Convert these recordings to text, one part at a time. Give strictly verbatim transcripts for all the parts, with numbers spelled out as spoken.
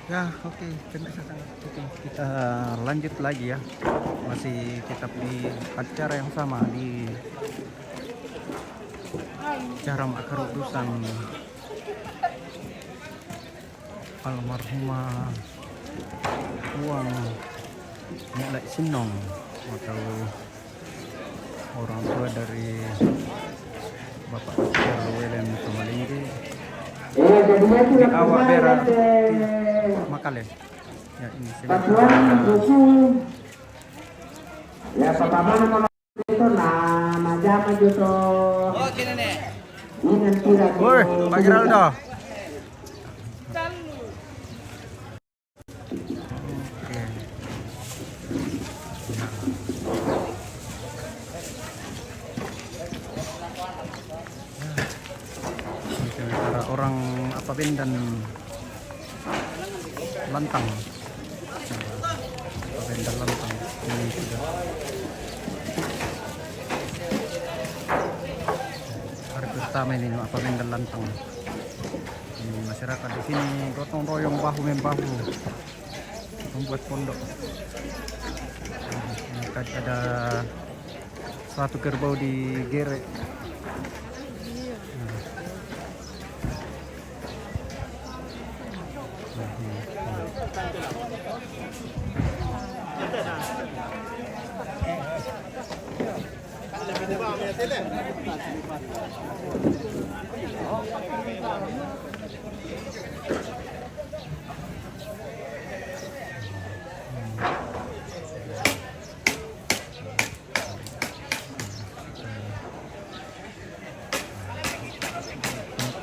Ya, oke, kena saya sangat. Oke, kita lanjut lagi ya. Masih tetap di acara yang sama, di acara Makarudusan almarhumah Puang Mulai Sinong atau orang tua dari Bapak Doktor Welen Tumalinggi. Iya, jadinya di awak bera Makale. Ya, ini sini. Papuan buku. Ya, Bapak mana itu, nah, majama juto. Oke, Nenek. Ini tidak. Woi, Pak Geraldo. Oke. Ini antara orang apa, Bendan Lantang. Apa, Bendan Lantang. Ini sudah hari pertama ini, apa, Bendan Lantang. Ini masyarakat di sini gotong royong, bahu membahu membuat pondok. Ada satu kerbau digerek.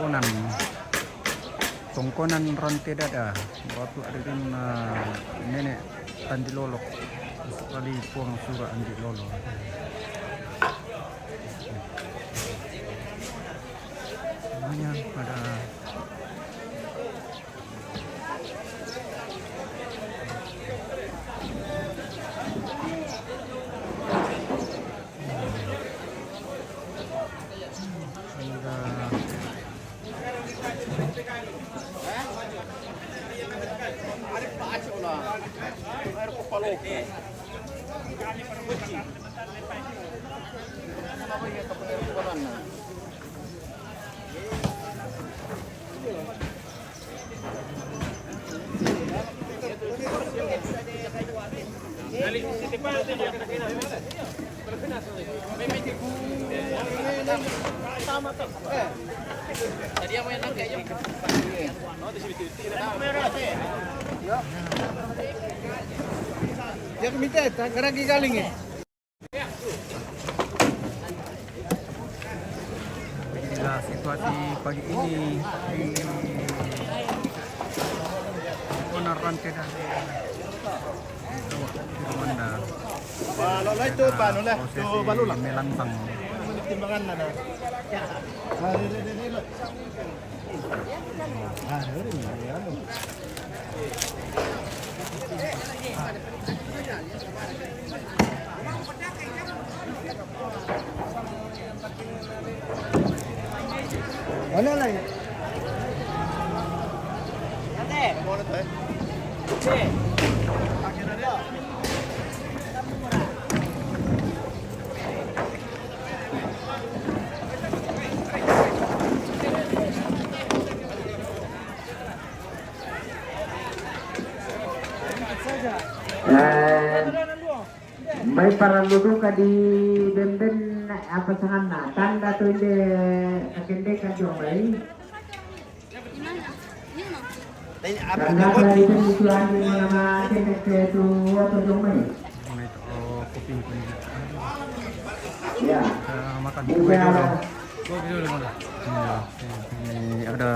Tongkonan, tongkonan rante dada. Waktu ada kan, eh, nenek Andi Lolok. Sekali puang surah Andi Lolok. Semuanya pada Ya, kemite, tak kena gigaling, eh. Inilah situasi pagi ini di Konar Rante dan Rwanda. Kalau lah itu, Pak, nulah, prosesi itu baru lah. Melantang. Timbangan ada. Ah, ini, ini, ini, ini. Ah, ini, ini, ini. Mana lagi? Eh, mai parallu duka di bemben apa sanganna, tanda tu inde akendeka jomai. Tanda tu inde itu andi mana ma akendeka tu apa jomai. Mai to, oh, kuping pun. Ya. Kita makan kue dulu. Kue dulu, mana? Iya. Ini ada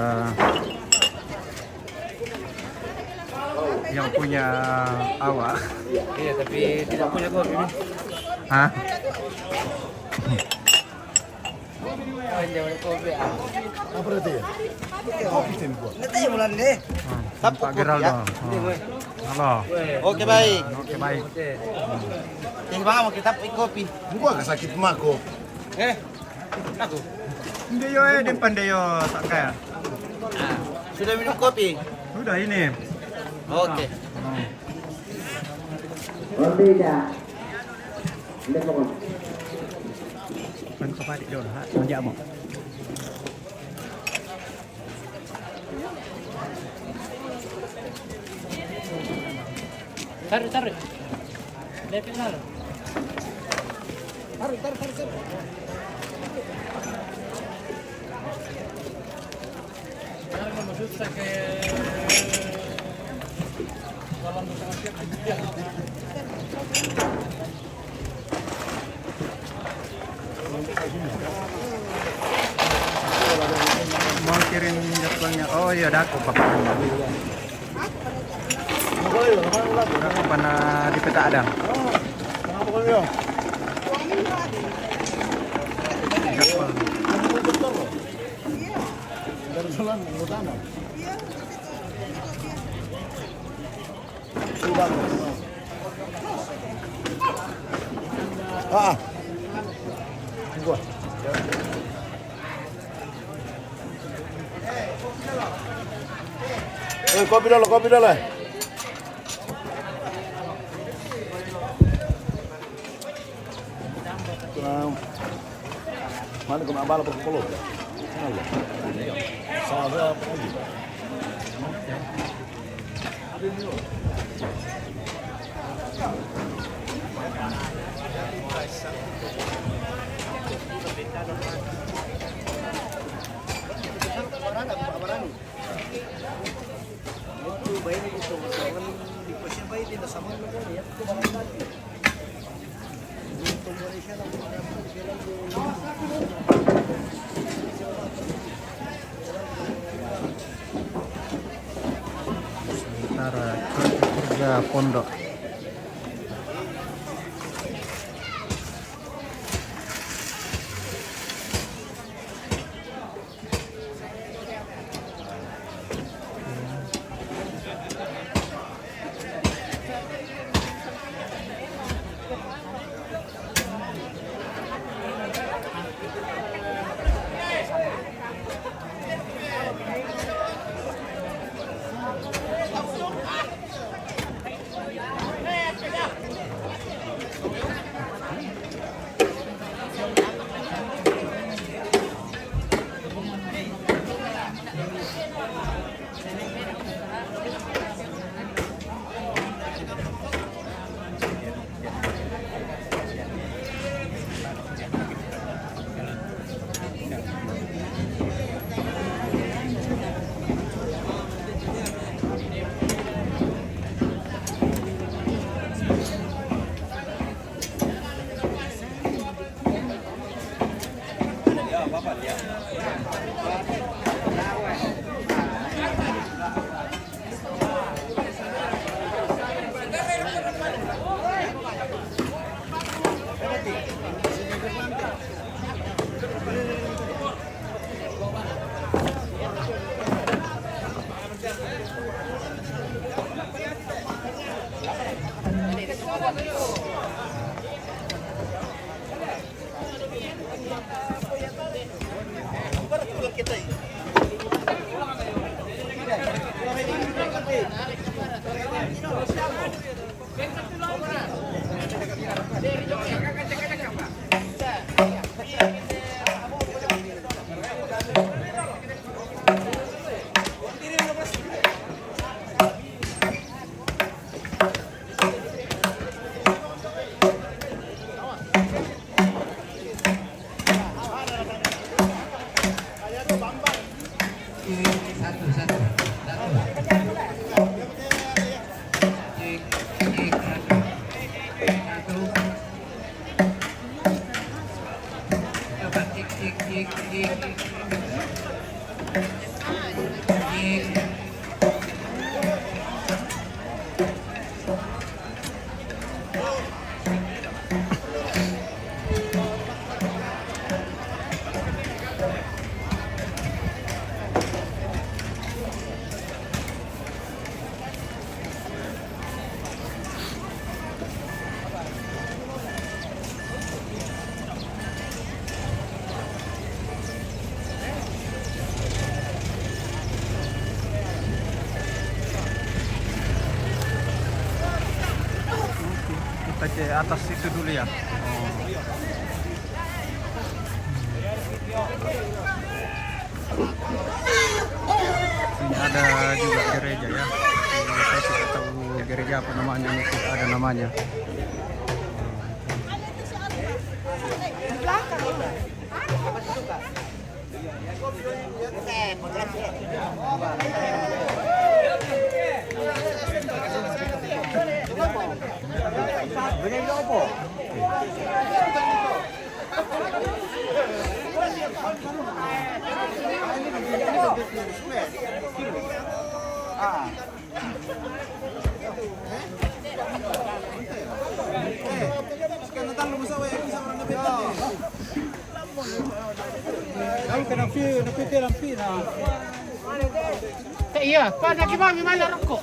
yang punya awak. Iya, tapi tidak punya kopi ini. Hah? Jangan kopi, ah. Apa itu ya? Kopi tim gua. Nanti bulan deh. Hmm, Pak Geraldo. Hmm. Halo. Oke, baik. Oke, baik. Oke. Yang bang mau kita kopi. Gua gak sakit mako. Eh, aku. Ndeyo, eh, depan ndeyo, tak kaya. Ah, sudah minum kopi? Sudah ini. Oke. Kan kepala dulu, ha, tunjuk mo. Tarik, tarik. Lepit na lang. Tarik, tarik, tarik, tarik. Mau kirim jadwalnya. Oh iya, dah aku paparan. Aku pernah di peta ada. Jadwal. Dari jalan utama. Sudah. Ah. Gua. Eh, kopi dulu, kopi dulu. Nah, mana kena bala berkepala? Salah apa lagi? Sementara kerja pondok. Satu, satu, satu. Ke atas situ dulu ya. Sini ada juga gereja ya. Saya tidak tahu gereja apa namanya, ini tidak ada namanya. Iya, pada kibang gimana rokok?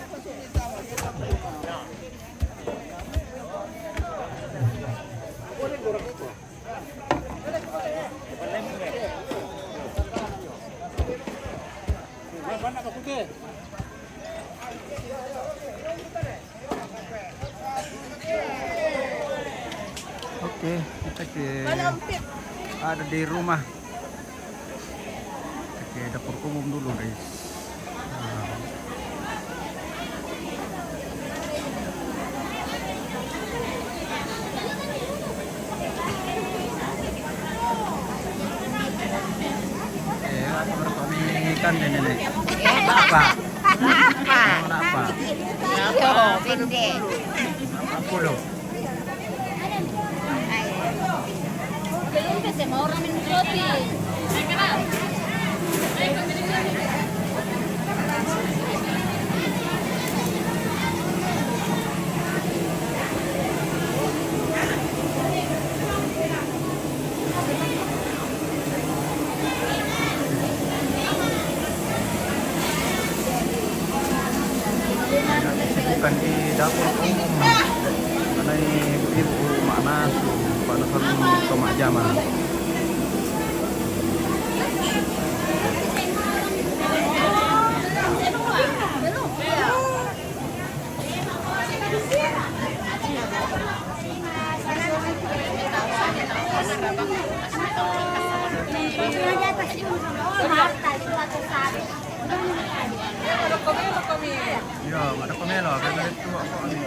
Oke, kita ke ada di rumah. Oke, dapur umum dulu, guys. Nah. Eh, apa berapa ini ikan deh, Nenek? Apa? Apa? Apa? Iyo, pendek. Apa puluh? Kesibukan di dapur umum. Karena ibu-ibu, mak nasu, mak nasu, mak jama. Iya, ada pemelo, ada itu apa nih?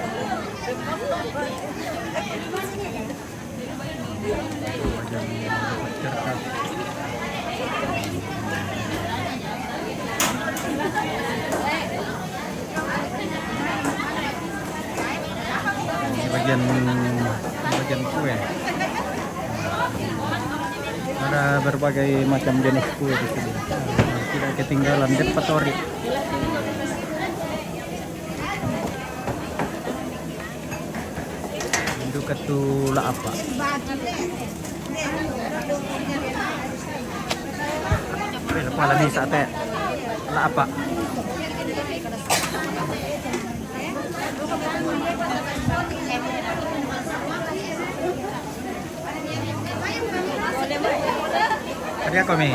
Ini bagian, bagian kue. Ada berbagai macam jenis kue di sini. Tidak ketinggalan, depatori. Indukat tu la apa? Eh, lupa lagi sate. La apa? Tadi aku mi.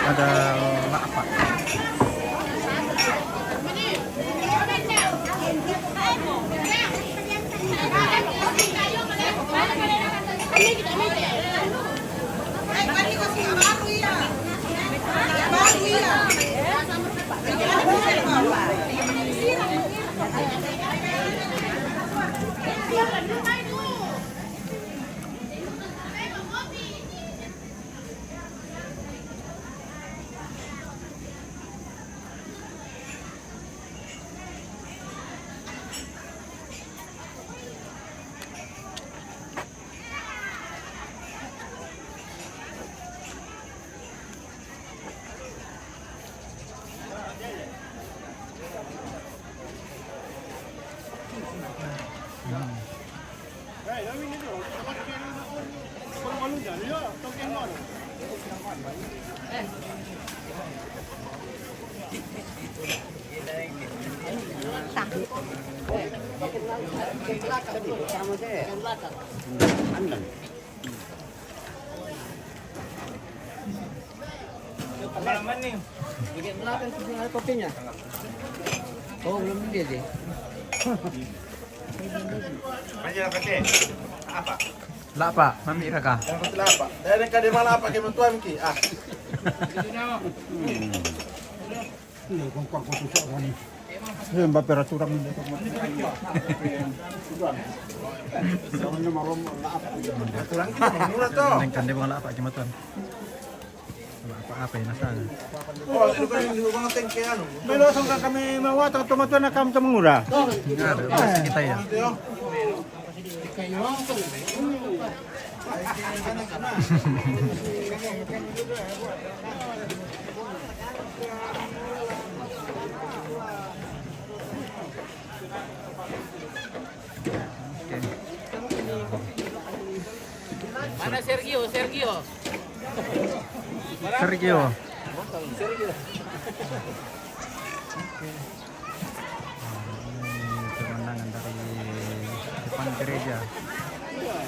Ada la apa? Kopinya. Oh, belum dia sih. Apa? Lapa, mami raka. Lapa. Dari kade malapa ke matuan ki. Ah. Ini mbak peraturan ini. Peraturan kita murah toh. Neng kande bang lapa ke matuan. Apa-apa ya nasanya. Oh, itu kan di rumah tengke anu. Melo sangka kami mawa tang tomatuan na kam tamangura. Ada kita ya. Mana Sergio? Sergio. Sergio. Oke. Ini pemandangan dari depan gereja. Iya.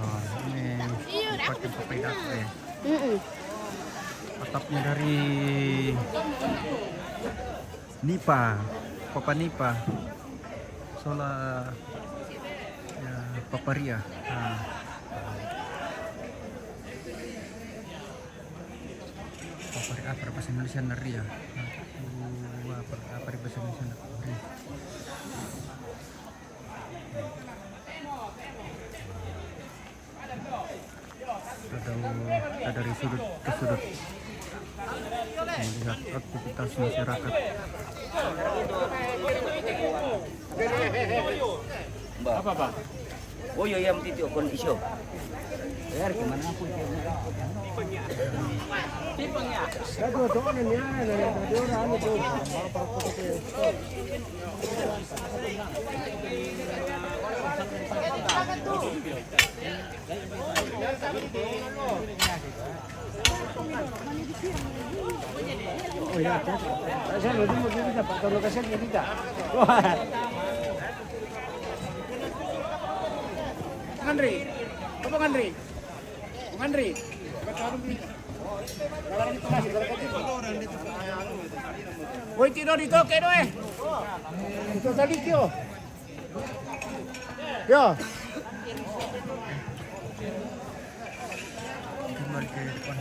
Nah, ini pakai papeda, eh. Mm-mm. Atapnya dari Nipa, Papa Nipa. Sola, ya, Papa Ria. Nah. Papa Ria, apa bahasa Indonesia, Ria? Nah, apa, apa bahasa Indonesia, Ria? Kita dari, kita dari sudut ke sudut melihat aktivitas masyarakat. Mbak. Apa, Pak? Oh iya, iya, mesti diokon iso. Biar gimana pun dia. Oh ya, saya lo digo que quita, para lo que sea que quita. Ngandri, apa ngandri? Ngandri. Woi, tidur di toke doh, eh. Itu tadi kio. Ya. Kembali ke depan.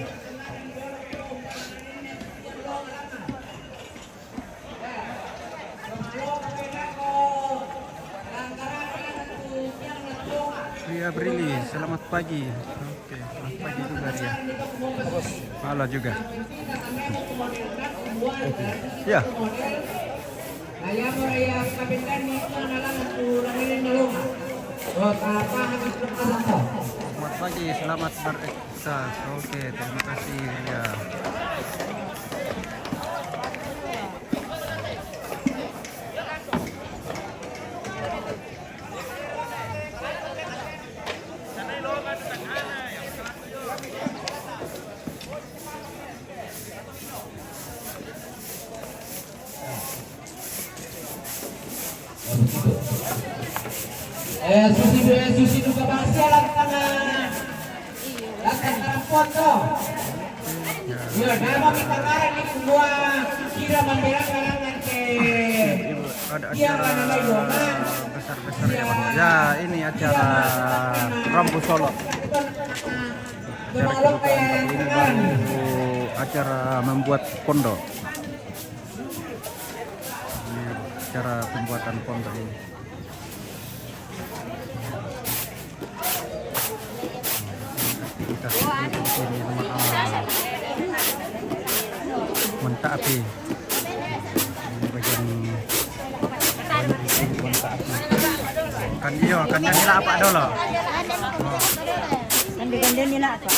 Ria Brili, selamat pagi. Oke, selamat pagi juga, Ria. Halo juga. Ya. Selamat pagi, selamat beraktivitas. Oke, terima kasih, Ria. Eh, susi, eh, susi duka bangsa lantang, lantang karampuan to. Iya, nama kita karang ni semua kira membela karangan ke. Ada acara besar-besar ya, Bang. Ya, ini acara Rambu Solo. Acara kebukaan, tapi ini baru acara membuat pondok. Ini cara pembuatan pondok ini. Aktivitas di sini, ah, mentah api. Ini bagian banyak di sini mentah api. Kan iya, Kandang nila apa dulu? Kandang nila apa?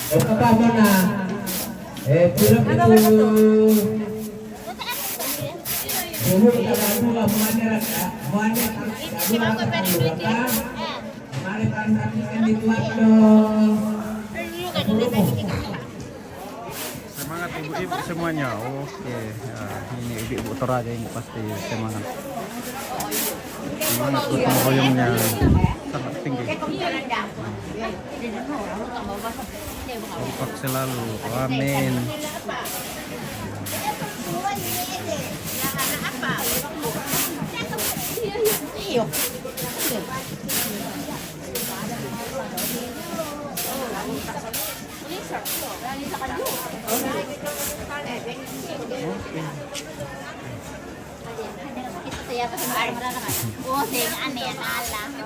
Apa mana? Eh, film itu. Suhu tak ada dua, mana rata? Mana tak ada dua, tak ada dua, tak? Mari, Pak, saksikan di luar dong. Semangat ibu-ibu semuanya. Oke, ya, ini ibu-ibu Toraja ini pasti semangat. Semangat gotong royongnya sangat tinggi. Kompak selalu. Amin.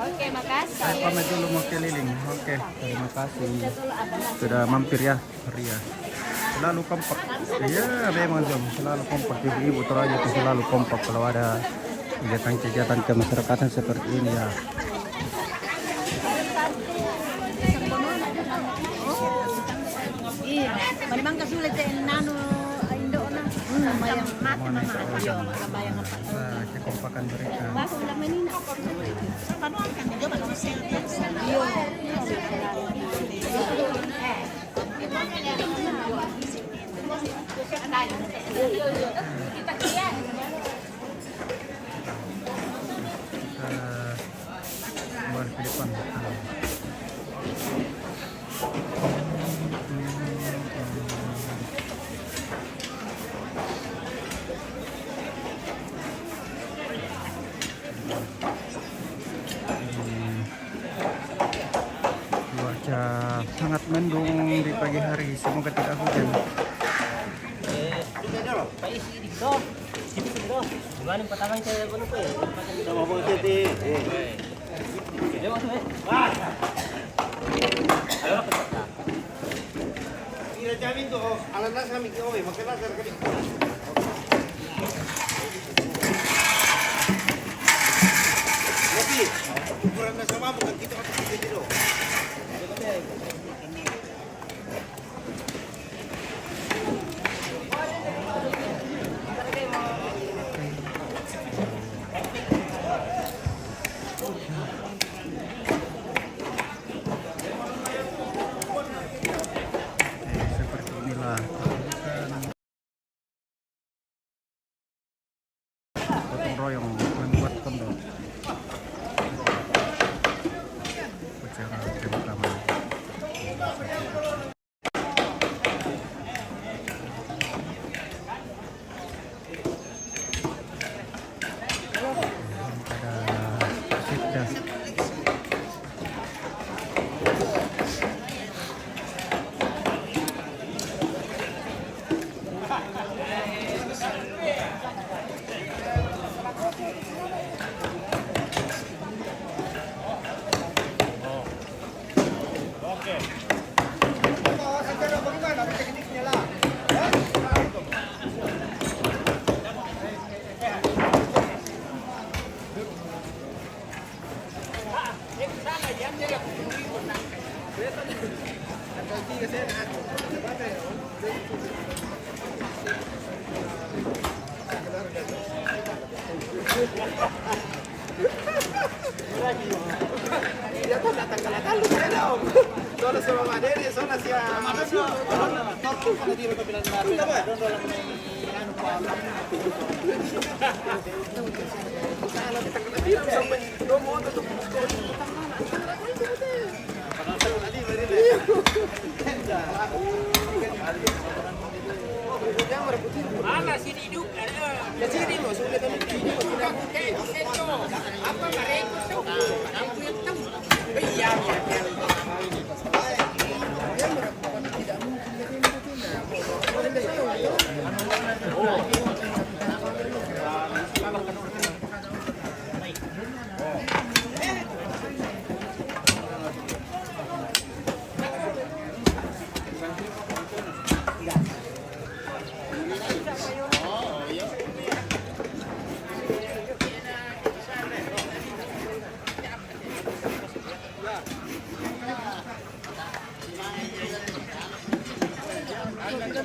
Oke, makasih. Saya pamit dulu mau keliling. Oke, terima kasih sudah mampir ya, Ria. Selalu kompak. Iya, memang Jom. Selalu kompak. Ibu-ibu Toraja itu selalu kompak kalau ada kegiatan-kegiatan kemasyarakatan seperti ini ya. Iya, memang kasulit ya, nanu, indo na. Sama yang mati, mama, iya, maka bayang apa? Nah, kekompakan mereka. Iya. Kita kembali ke depan. Cuaca sangat mendung di pagi hari, semoga tidak hujan. Sama Bang Siti. Lewat tu, eh. Tidak jamin tu, oh, alat las kami, oh, eh, makan las kami. Tapi, ukuran dah sama, bukan kita, kita dulu. Eh, seperti inilah gotong royong membuat pondok. Upacara pertama. Ada sekda. Dia tu datang kalau tahu saya dah. Soalnya sama Mak Dede, soalnya siapa? Soalnya dia bilang baru. Anu, Pak. Kalau kita kena bilang sampai dua motor tu. Mana sini hidup? Di sini mau sudah kami hidup. Apa mereka tu? Aku yang tahu. Iya, iya, iya.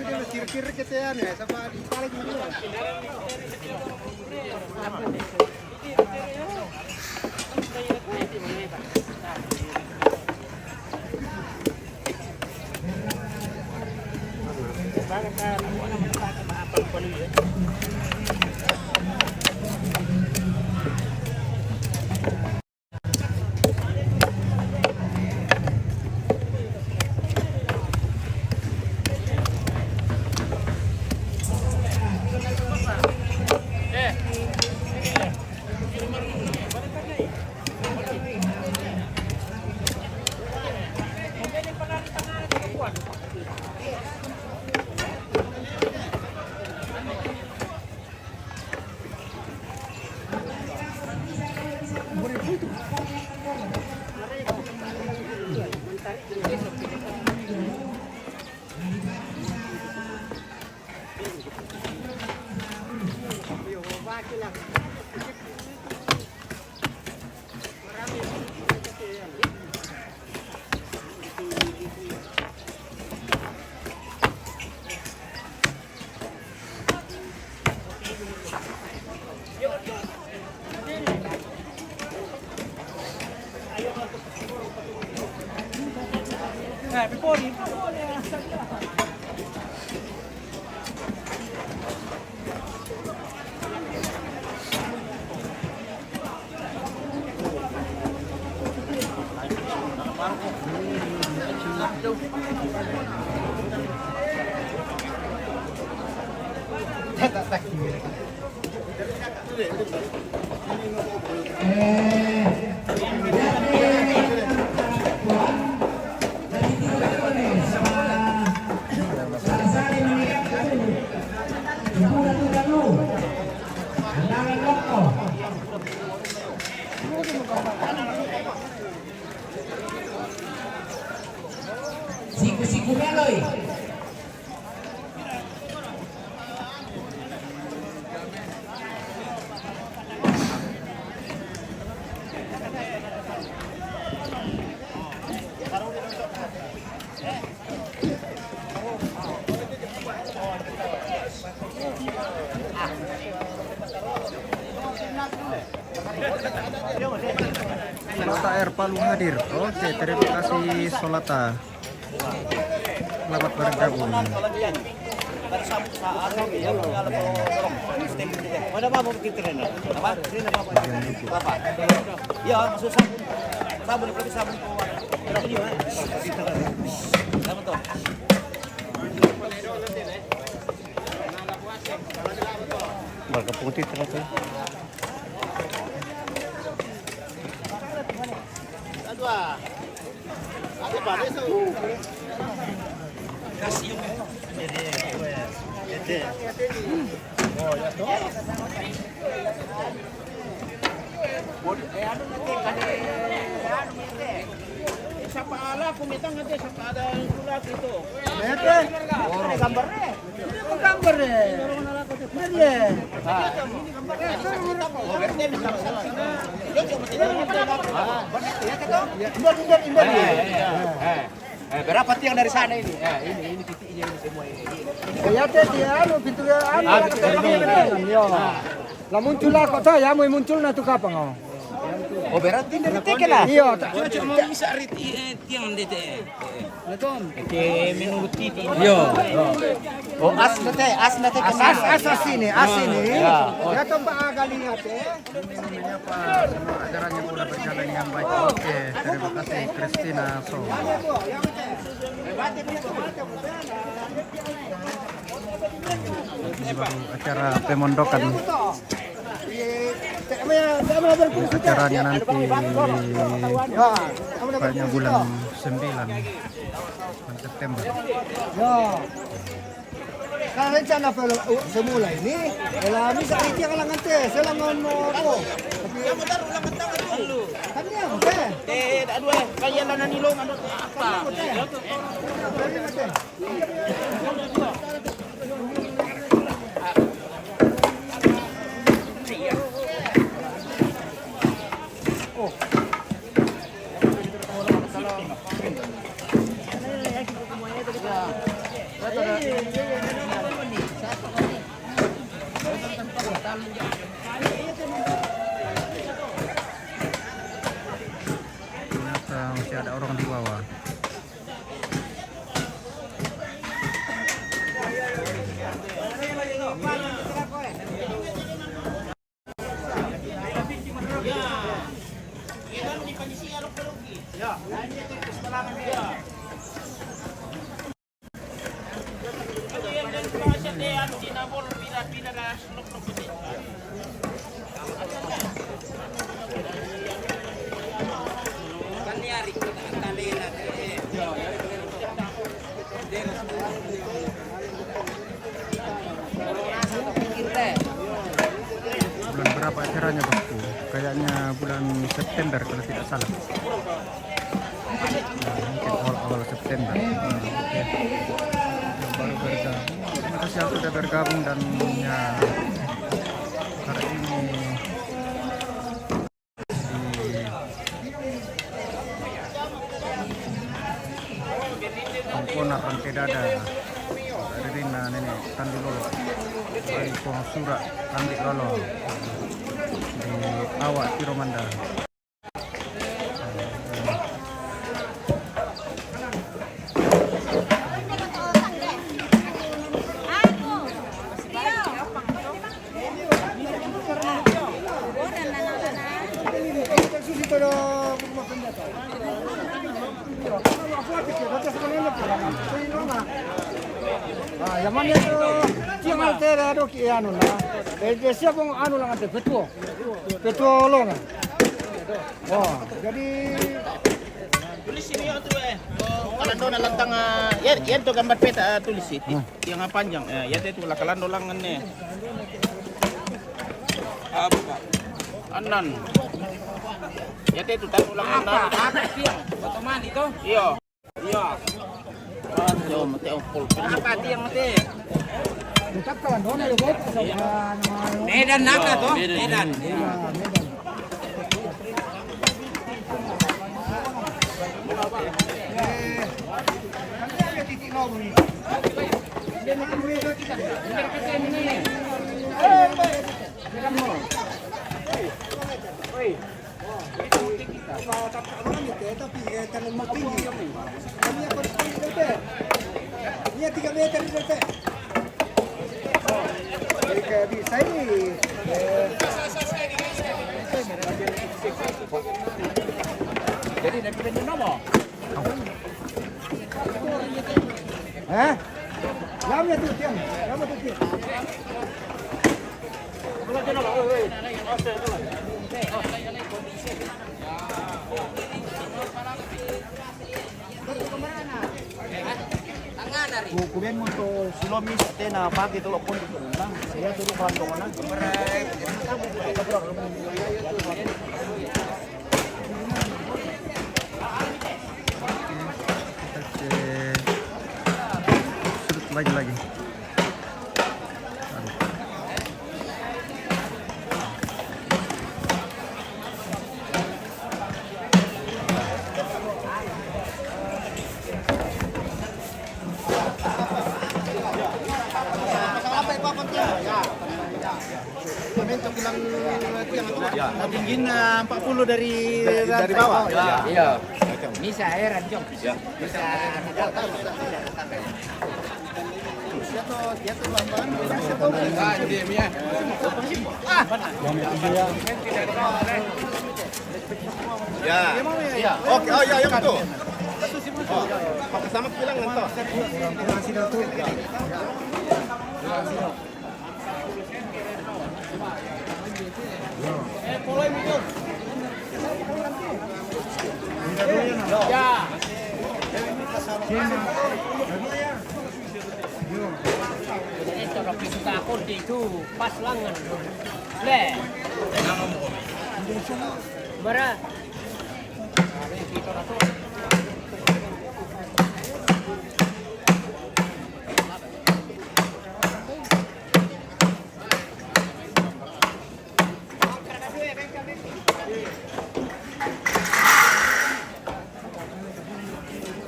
Kira-kira kita ya, nih, sama di paling dulu. Siku-siku meloi. Solata Air Palu hadir. Oke, terima kasih Solata. Selamat bergabung. Ya, masuk sabun. Sabun, sabun. Sabun tuh. Berkeputih ternyata. Sapa ala kumitang ate, sapa ada yang sulat itu. Ete. Gambar eh. Ini gambar eh. Ini dia. Eh, berapa tiang dari sana ini? Eh, ini, ini titiknya ini semua ini. Ya, teh, dia anu, pintu ya, anu, ah, pintu ini. Iya. Lah muncul lah kok, saya mau muncul nah tuh kapan kau? Oh, berarti dari titik lah. Iya, tak. Cuma, cuma bisa rit-, eh, tiang D T E. Oke, menurut titik. Iya. Oh, as nanti, as nanti as, as, as, as sini, as sini. Ya. Ya, tempat agak lihat ya. Menyapa semua acaranya pun berjalan yang baik. Oke, terima kasih Christina So. Ini baru acara pemondokan. Acaranya nanti kayaknya bulan sembilan, bulan September. Ya. Kan rencana film, uh, semula ini, kalau bisa itu yang langan teh, saya langan mau apa? Tapi yang mau taruh langan tangan dulu. Kan yang teh. Eh, tak dua, kayak lanang ilo, manut apa? Kan yang teh. Ternyata masih ada orang di bawah. Bulan berapa acaranya, Bosku? Kayaknya bulan September kalau tidak salah. Nah, mungkin awal-awal September. Nah, oke. Yang baru bergabung. Terima kasih yang sudah bergabung dan, ya, hari ini di Pongkona Rante Dada. Dari Rina Nenek Tandu Lolo. Dari Pong Sura Tandik Lolo. Di Awak Tiromanda. Ah, yang mana itu? Yang ada ada ki anu na. Eh, dia siapa anu lang ante, petuo. Petuo lo na. Oh, jadi tulis ini ya tu eh. Kalau anda nak lantang, ah, ya, ya tu gambar peta, ah, tulis itu. Hmm. Yang panjang, eh, ya tu lah kalau anda lang ne. Ah, buka. Anan. Ya tu tanu lang anan. Apa dia? Otoman itu? Iya. Iya. Yo, mate ang pulpit. Apa dia mate? Medan naka to? Medan. Tapi, eh, terlalu tinggi. Ini apa, ini tiga meter ini. Jadi kayak bisa ini. Eh. Jadi, nanti dia nomor. Hah? Lama tu, Tiang. Lama tu, Tiang. Ku, ku ben mo to si Lomis, te na pagi to lo pon to lang. Saya tu kawan kawan lang. Kita ke sudut lagi, lagi. Aduh. Ya. Tingginya empat puluh dari dari bawah. Ya. Iya. Bisa heran, Jong. Ya. Bisa. Ya. Oke, oh ya, yang itu. Oh, pakai sama bilang ngentos. Itu, pas lengan. Le. Bara.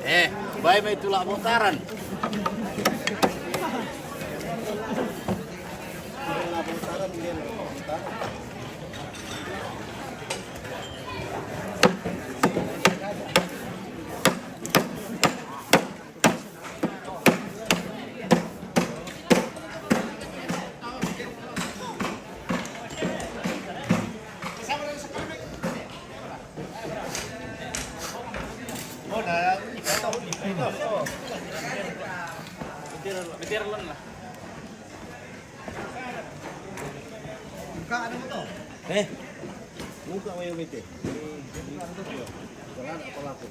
Eh, bae mai tulak botaran. Eh, buka W B T. Jalan apa laku?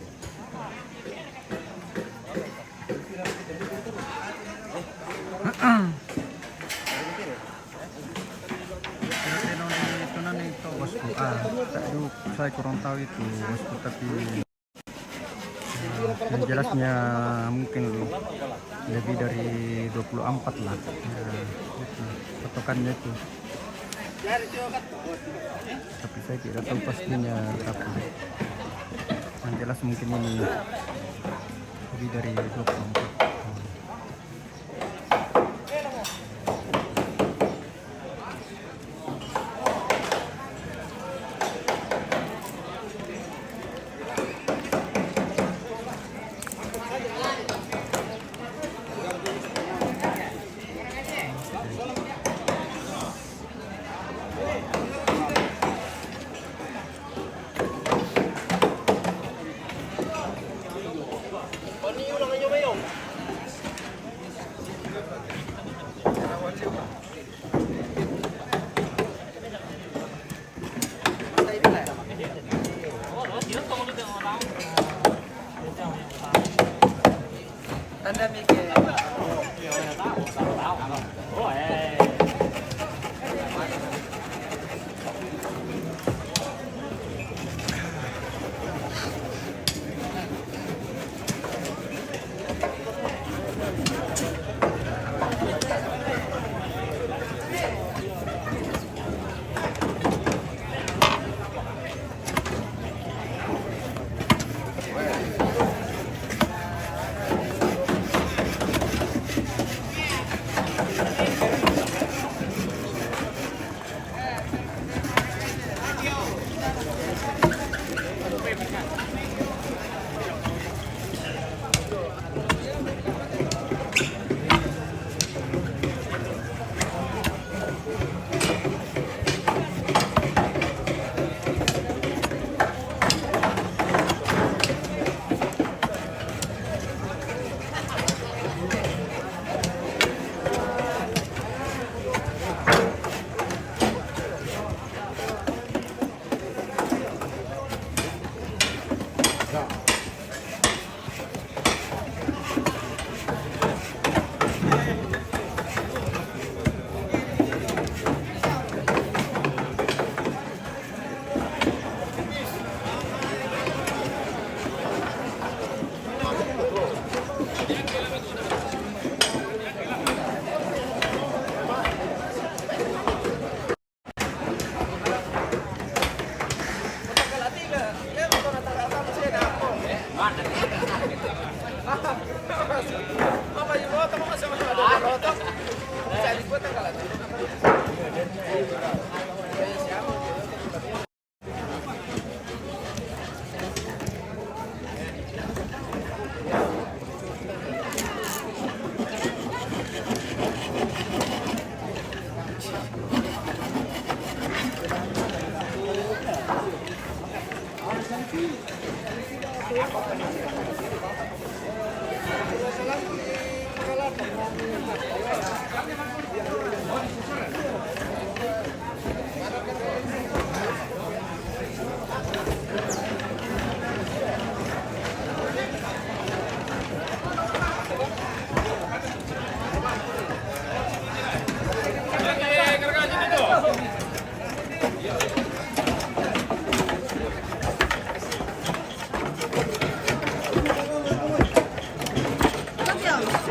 Kira-kira itu nanti itu bosku. Ah, tak du, saya kurang tahu itu bosku, tapi yang jelasnya mungkin lebih dari dua puluh empat lah. Ya, itu patokannya itu. Tapi saya tidak tahu pastinya berapa. Yang jelas mungkin ini lebih dari dua puluh empat.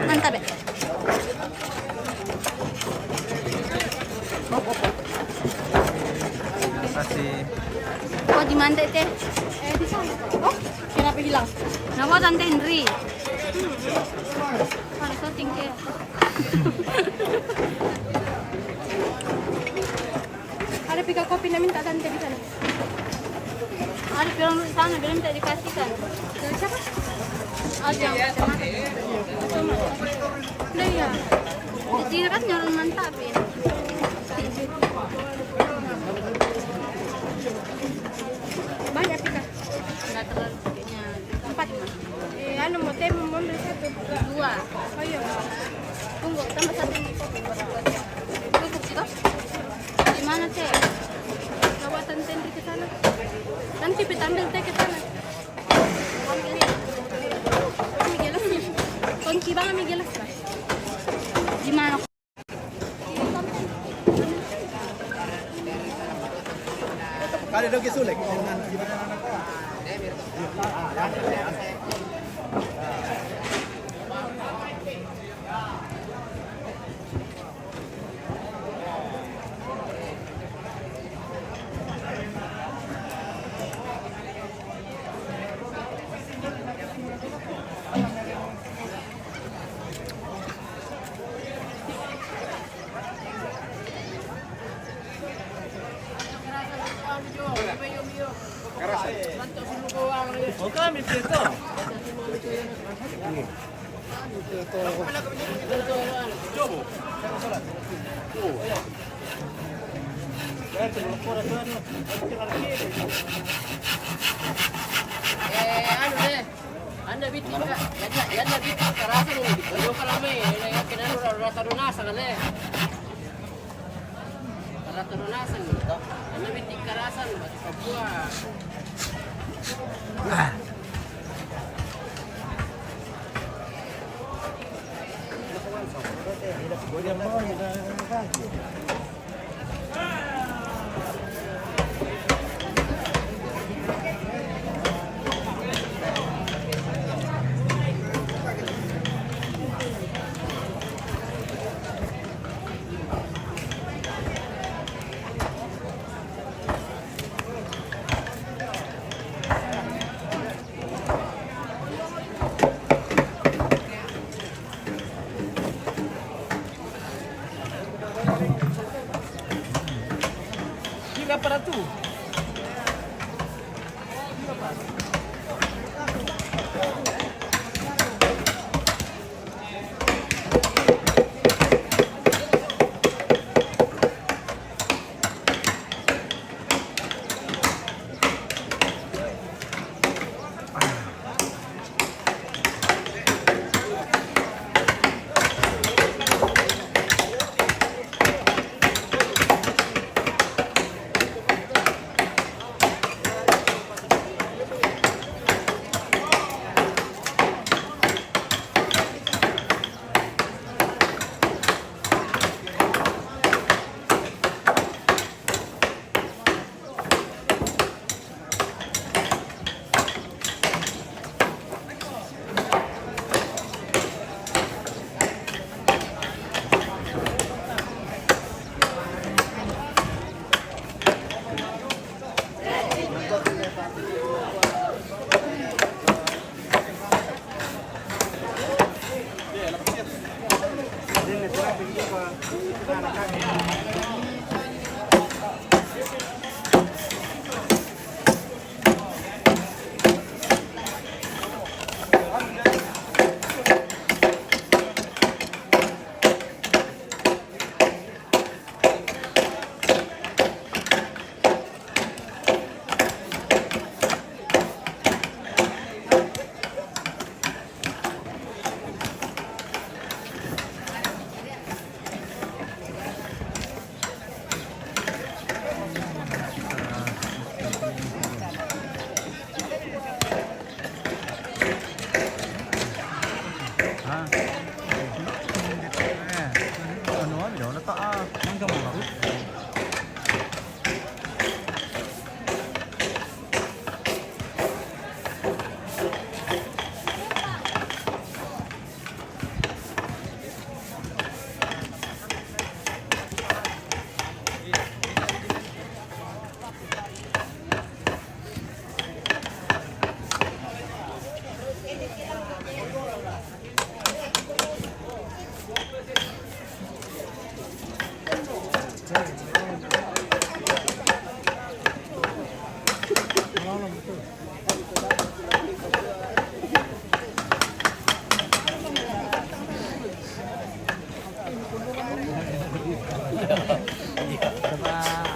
Mantap ya? Terima kasih. Oh, di mana, Teh? Eh, di sana. Oh, kenapa hilang? Kenapa, Tante Indri? Ada syuting, Teh. Ada pika kopi na minta tante di sana. Ada bilang di sana, bilang tak dikasihkan. Dari siapa? Ada yang macam-macam. Cuma. Udah ya. Jadi kan nyaran mantap ya. Banyak pika. Enggak terlalu sedikitnya. Empat. Eh, anu, mau teh mau ambil satu. Dua. Oh iya. Tunggu Tambah satu. Cukup gitu. Di mana, Cek? Coba tante Henry ke sana. Kan kita ambil teh ke sana. Kami gelas. Kunci bang, kami gelas. Di mana? Kali dong ke Sulek. Eh, anu deh. Anda bikin ka, anda, anda bikin karasan ini. Kalau kalau me, ini ya kena rasa rasa sana le. Rasa rasa ni. Anda bikin karasan Papua. Kira para tu.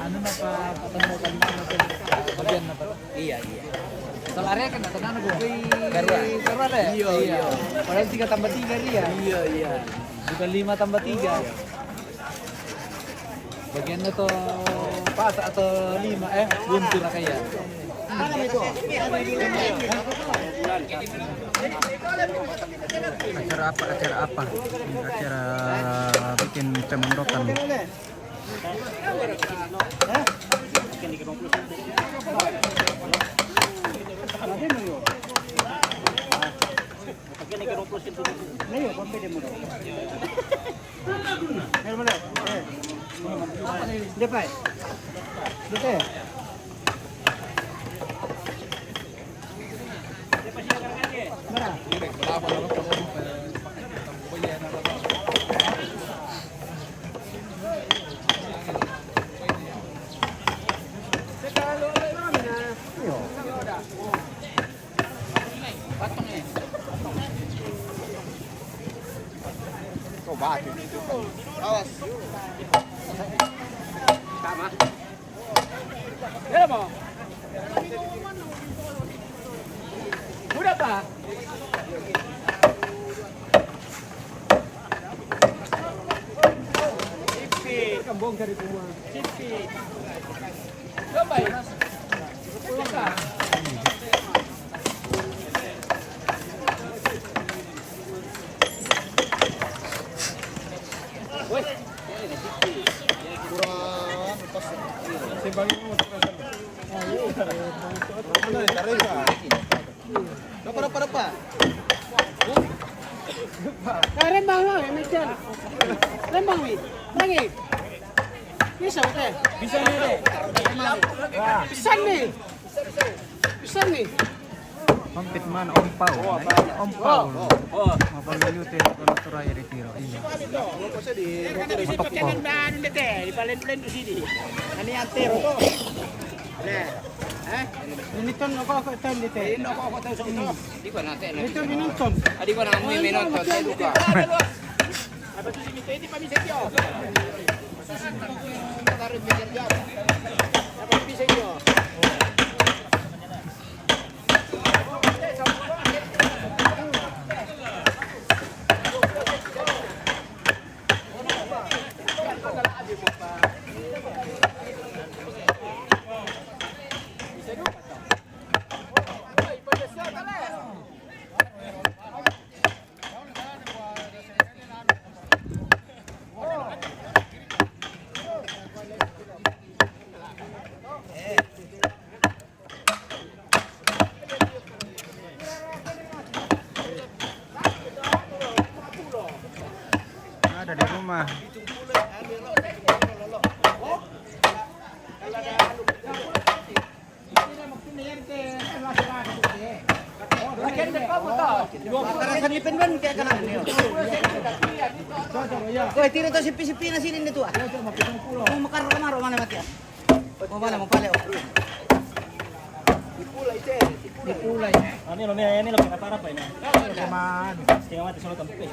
Anu na pa, patanda kalima na pa, bagian na pa. Iya, iya. Kalau area kan tanah na gugui. Karua. Karua le? Iya, iya. Padahal tiga tambah tiga area. Iya, iya. Di Lima tambah tiga. Bagian na to, pas atau lima, eh, buntu na kaya. Acara apa? Acara apa? Ini acara bikin pemondokan. Awas. Tama. Ayan mo. Muda pa. Sipsip. Kambong dari semua. Sipsip. Gabay. Sipsip ka. Weh. Kurang pas. Simpang ini mau terus. Ano, taray ka. Dapat, dapat, dapat. Karen bang lo, ya, Michel. Karen bang, Mi. Lagi. Bisa, oke. Bisa nih, deh. Bisa nih. Bisa nih. Mampit man, ompaw. Ompaw. Mapaluyu te, kono turay di tiro. Iya. Matok ko. Jangan anu dete, di palen-palen di sini. Ani antero to. Nah. Eh? Ini ton ako, ako ton dete. Ini ako, ako ton, so, to. Di ba natin? Ito, minunton. Ah, di ba na mo yung minunton? Tayo ka. Apa to si Mito? Hindi pa minsan yun. Taruh pinggir dia. Apa minsan yun? Ada di rumah. Para sa ni Penben, kaya ka lang. Koy, tiro to si Pisipi na sinin dito, ah. Kung makaro ka maro, mana mati, ah. Mau mana, mau pale, oh. Di pulay. Ano yun, ano yun, ano yun, pinapara pa yun, ah. Kuman. Sige, mati, sunod ang pupe.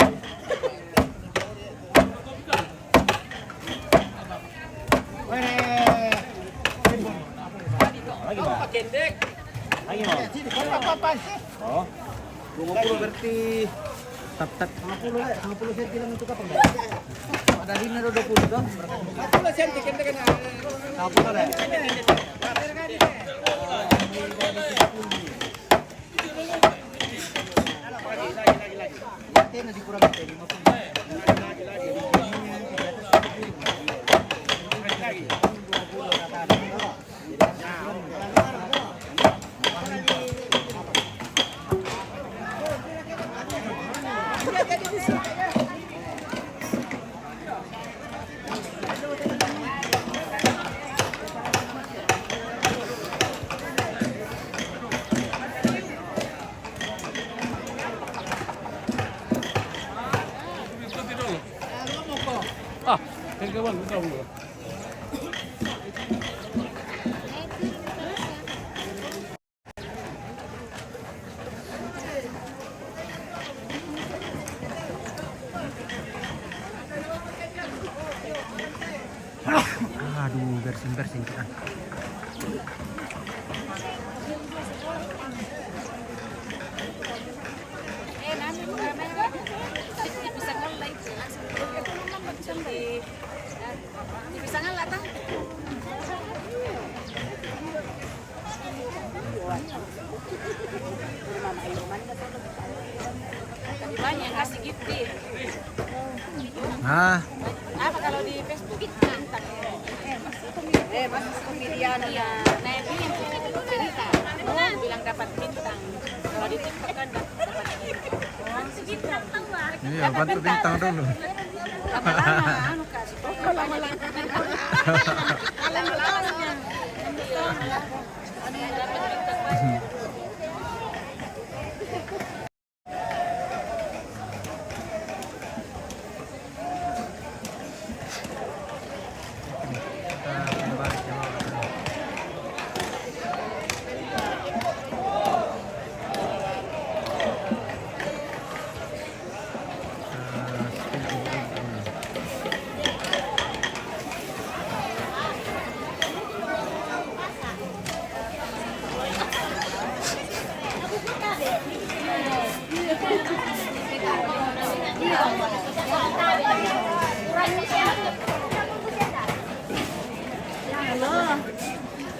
Lagi ba? Lagi ba? Oo. Dua puluh berarti. Tap, tap. Lima puluh, eh. Lima puluh senti lang ito kapag. Ada din na daw dua puluh doon. Lima puluh senti, kanta ka na. Lima puluh, eh. Ah, kagawang, kagawang. Aduh, bersin-bersin kita. Di pisang ala ta? Banyak kasih gift di. Ah. Apa kalau di Facebook? Bintang. Eh, masih komedian. Iya, nah, ini yang cerita. Bilang dapat bintang. Kalau di TikTok kan dapat bintang. Iya, bantu bintang dulu. Lama-lama, anu, Kak, supaya lama-lama. Lama-lama. Halo.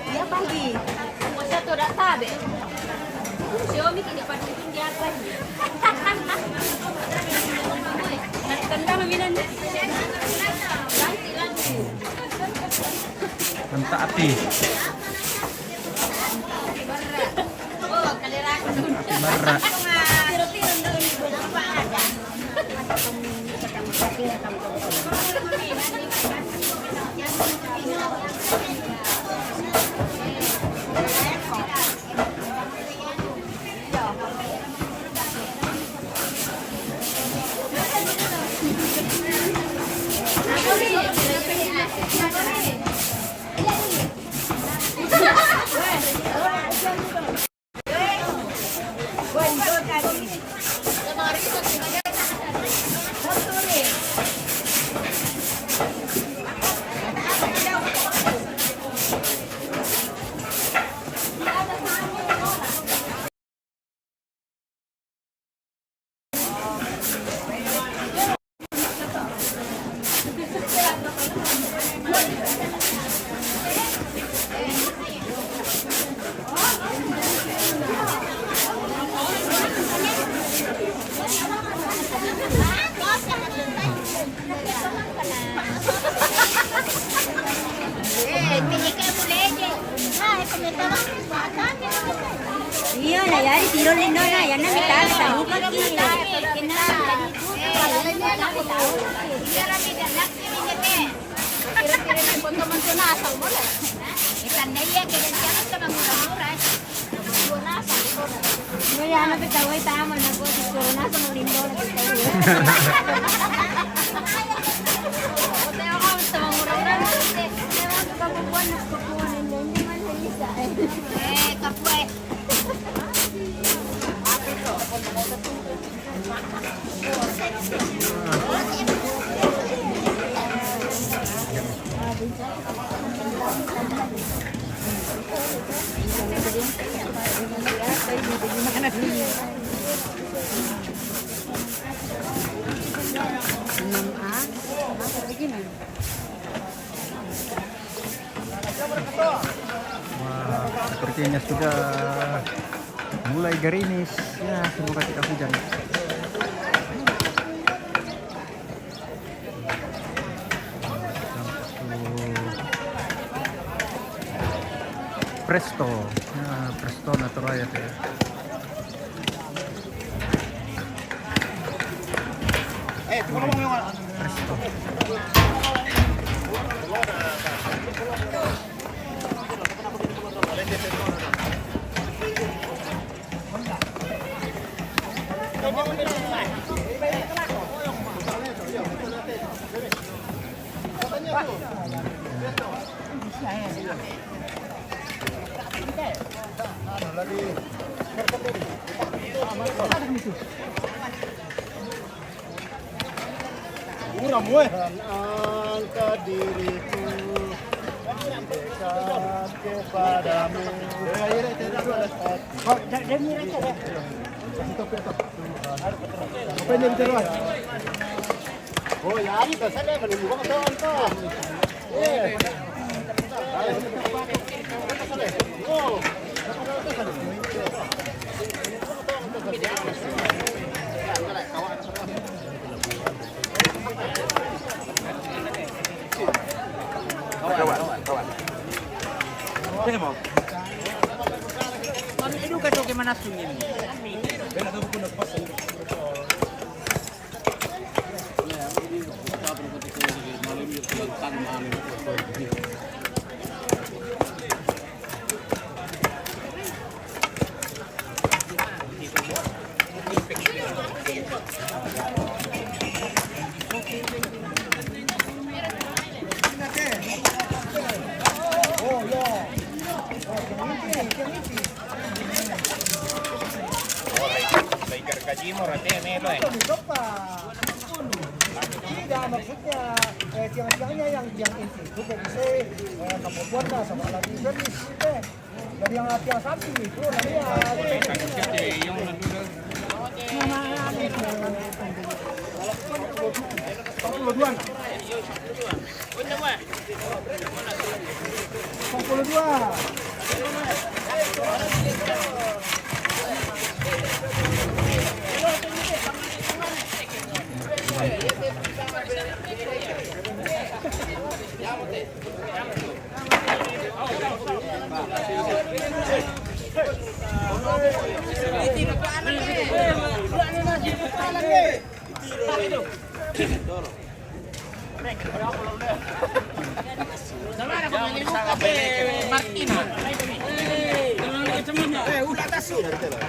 Iya, pagi. Masa tu dah tabe. Xiaomi kini pada ujung dia apa ni? Nak tendang minum. Ganti lagu. Mantap api. Mantap api berat. Iya, na yari tiro lindo na, ya na mi tata, ni pa ki, ke na, Kira-kira ni foto man tu na asal mo la. Ikan na iya, kira-kira sa mga mura-mura. Wala, ano, pitaway tama na po, siguro na sa mga lindo na pitaway. Hotel ako sa mga mura-mura. Kabubuan na kabubuan, hindi, hindi man sa isa, eh. Eh, kapwe. Wah, sepertinya sudah mulai gerimis. Ya, semoga tidak hujan. Presto. Ya, presto natural ya, teh. Mura mo eh. Angkat diriku mendekat kepadamu. Apa ini bicara? Ora, la ikarkajimo rate melo, eh. Tidak, maksudnya, eh, tiang-tiangnya yang, yang inti itu, kok bisa, eh, kamu buat lah sama alat itu, eh. Dari yang tiang samping itu, nanti ya. Martina.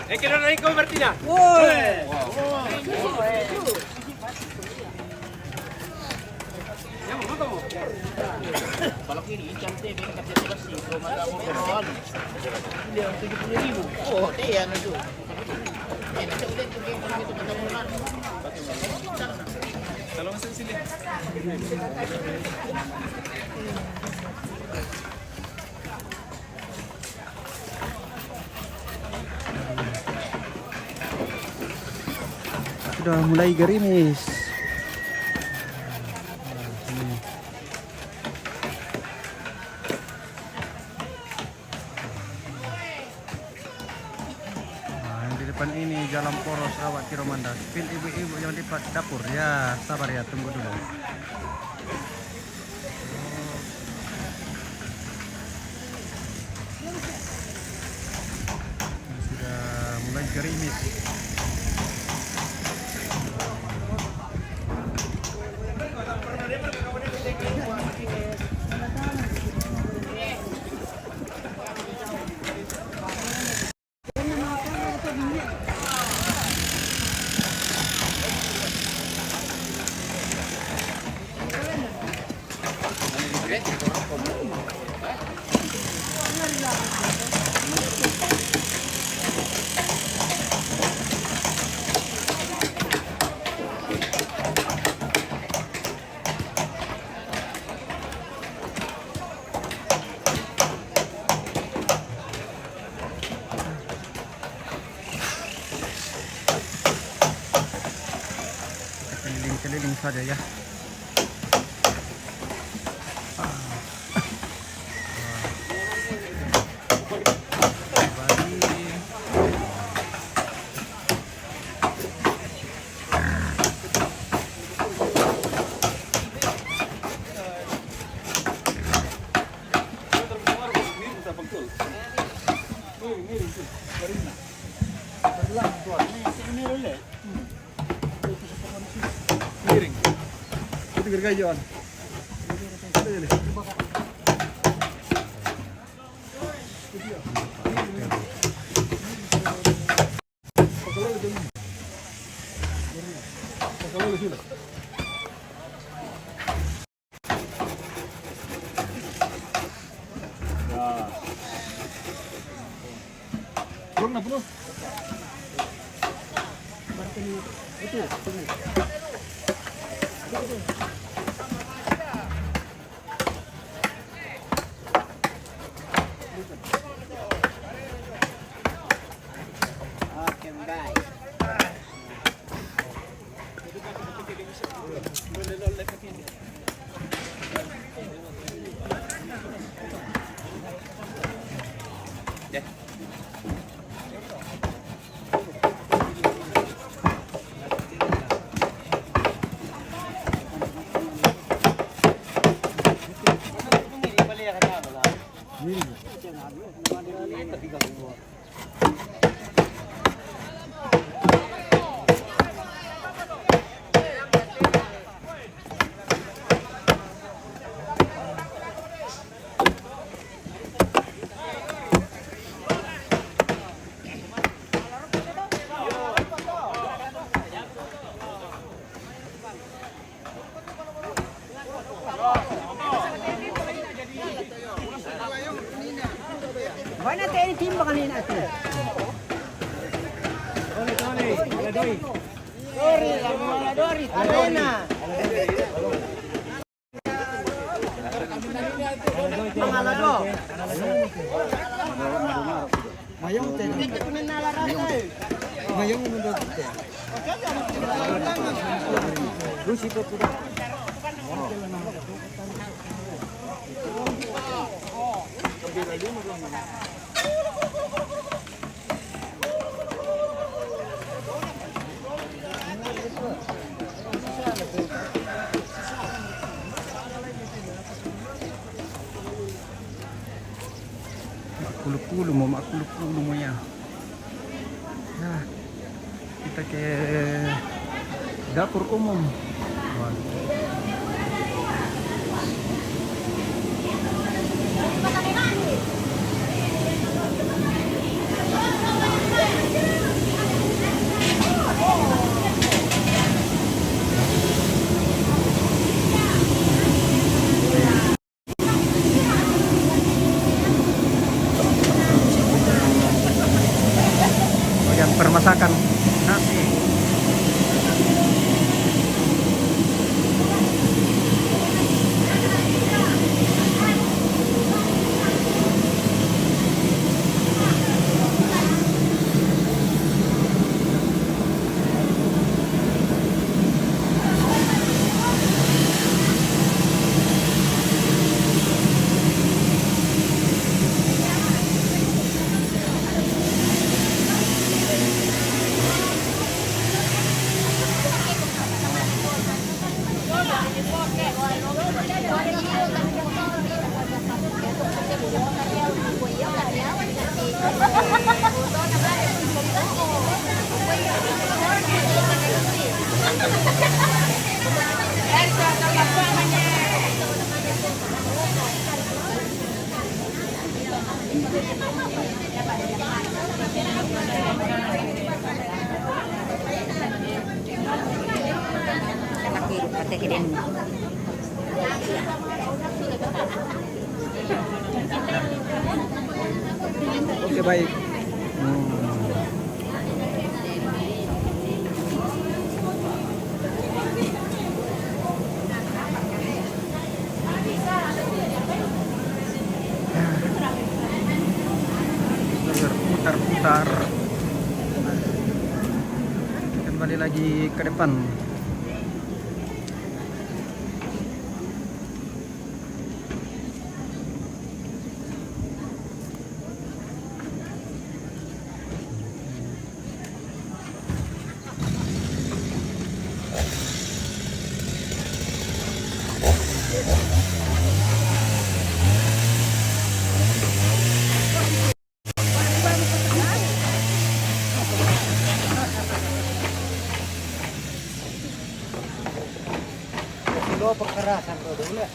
Eh, que no lo dijo Martina. Sudah mulai gerimis. Nah, yang di depan ini jalan poros, awak tiro mandas. Pin ibu-ibu yang di pa-, dapur. Ya, sabar ya, tunggu dulu. Sudah mulai gerimis. Keliling-keliling saja ya. Miring. Itu gergaji, Wan. Ada jadi. Belum, nah, belum. Itu, itu. Oke, bye. Mana teh ini timbang ini nanti. Dori, Dori, Dori, Arena. Mangalado. Mayong teh. Mayong menurut teh. Lucy Petura. Makulu-kulu mo, makulu-kulu mo ya. Ya. Kita ke dapur umum. Wah. Bagian permasakan nasi. Oke, baik. Hmm. Berputar-putar. Kembali lagi ke depan. Lo perkerasan tuh dulu ya.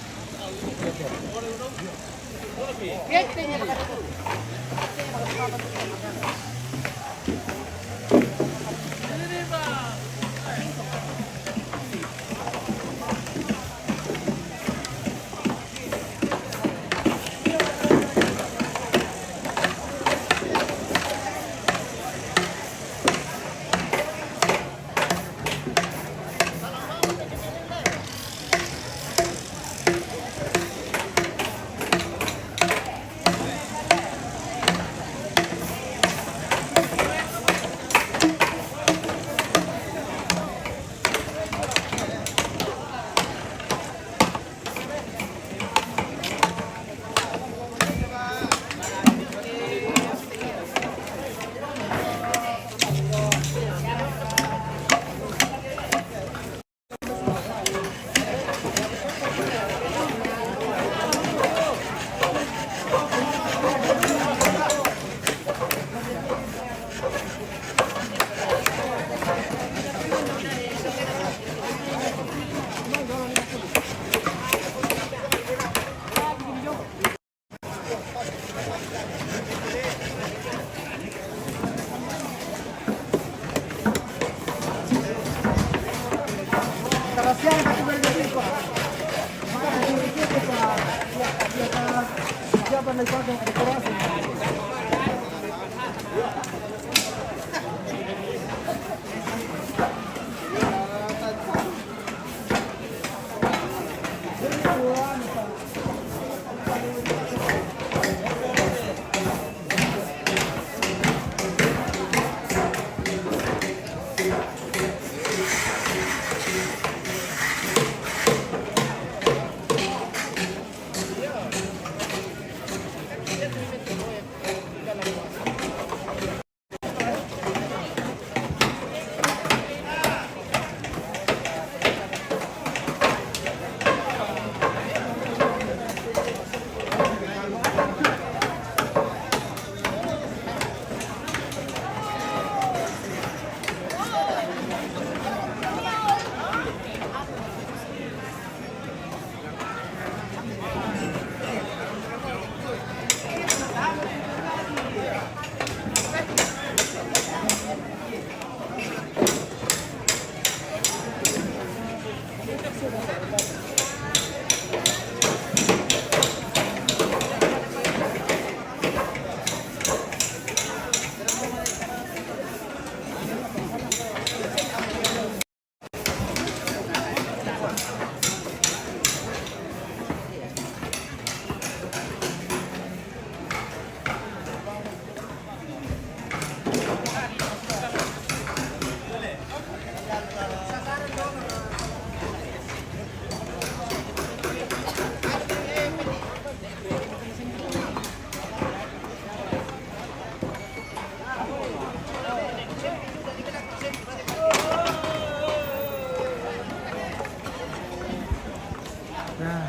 Nah.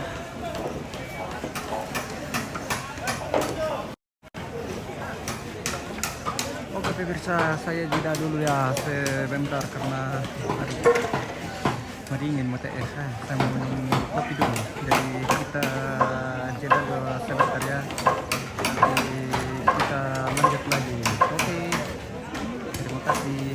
Oke, pemirsa, saya jeda dulu ya sebentar karena, aduh, mendingin mata es, ah. Saya mau minum kopi dulu. Jadi kita jeda dulu sebentar ya. Nanti kita lanjut lagi. Oke. Terima kasih.